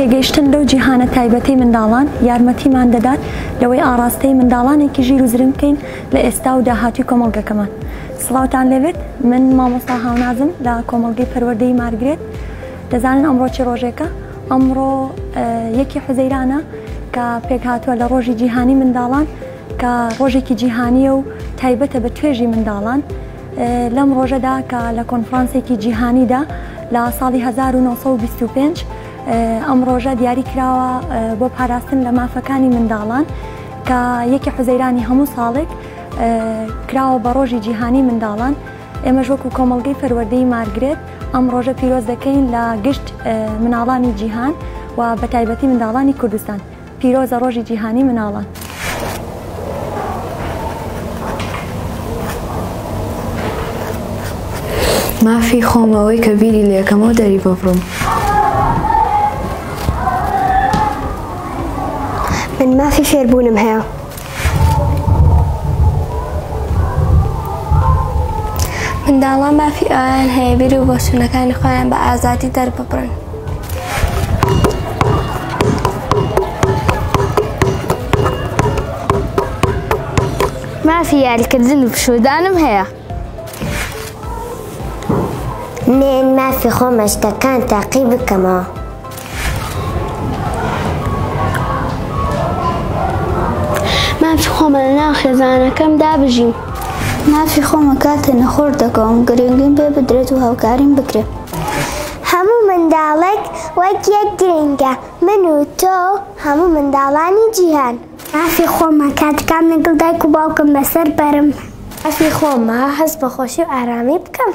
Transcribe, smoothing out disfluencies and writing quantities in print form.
تێگەیشتن لەو جیهانە تایبەتەی منداڵان یارمەتیمان دەدات لەوەی ئاڕاستەی منداڵانێکی ژیر و زرنگ بکەین لە ئێستا و داهاتووی کۆمەڵگەکەمان. سڵاوتان لێبێت، من مامۆستا هاونازم لە کۆمەڵگەی پەروەردەی مارگرێت. دەزانن ئەمڕۆ چی ڕۆژێکە؟ ئەمڕۆ یەکی حوزەیرانە کە پێکهاتووە لە ڕۆژی جیهانی منداڵان کە ڕۆژێکی جیهانییە و تایبەتە بە توێژی منداڵان. لەم ڕۆژەدا کە لە کۆنفرانسێکی جیهانیدا لە ساڵی 1925 ئەم ڕۆژە دیاری کراوە بۆ پاراستن لە مافەکانی منداڵان کە یەکی حوزەیرانی هەموو ساڵێک کراوە بە ڕۆژی جیهانی منداڵان. ئێمەش وەکو کۆمەڵگەی پەروەردەی مارگرێت ئەم ڕۆژە پیرۆز دەکەین لە گشت مناڵانی جیهان و بە تایبەتی منداڵانی کوردستان. پیرۆزە ڕۆژی جیهانی مناڵان. مافی خۆمە ئەوەی کە بیری لێکەمەوە دەری ببڕم. من مافی فێربوونم هەیە. منداڵان مافی ئەوەیان هەیە بیر و بۆچوونەکانی خۆیان بە ئازادی دەرببڕن. مافی یاریکردن و پشوودانم هەیە. من مافی خۆمە شتەکان تاقی بکەمەوە. مافی خۆمە لەناو خێزانەکەمدا بژیم. مافی خۆمە کاتێ نەخۆش دەکەوم گرنگیم پێ بدرێت و هاوکاریم بکرێ. هەموو منداڵێک وەک یەک گرنگە، من و تۆ و هەموو منداڵانی جیهان. مافی خۆمە کاتەکانم لەگەڵ دایک و باوکم بەسەر بەرم. مافی خۆمە هەست بە خۆشی و ئارامی بکەم.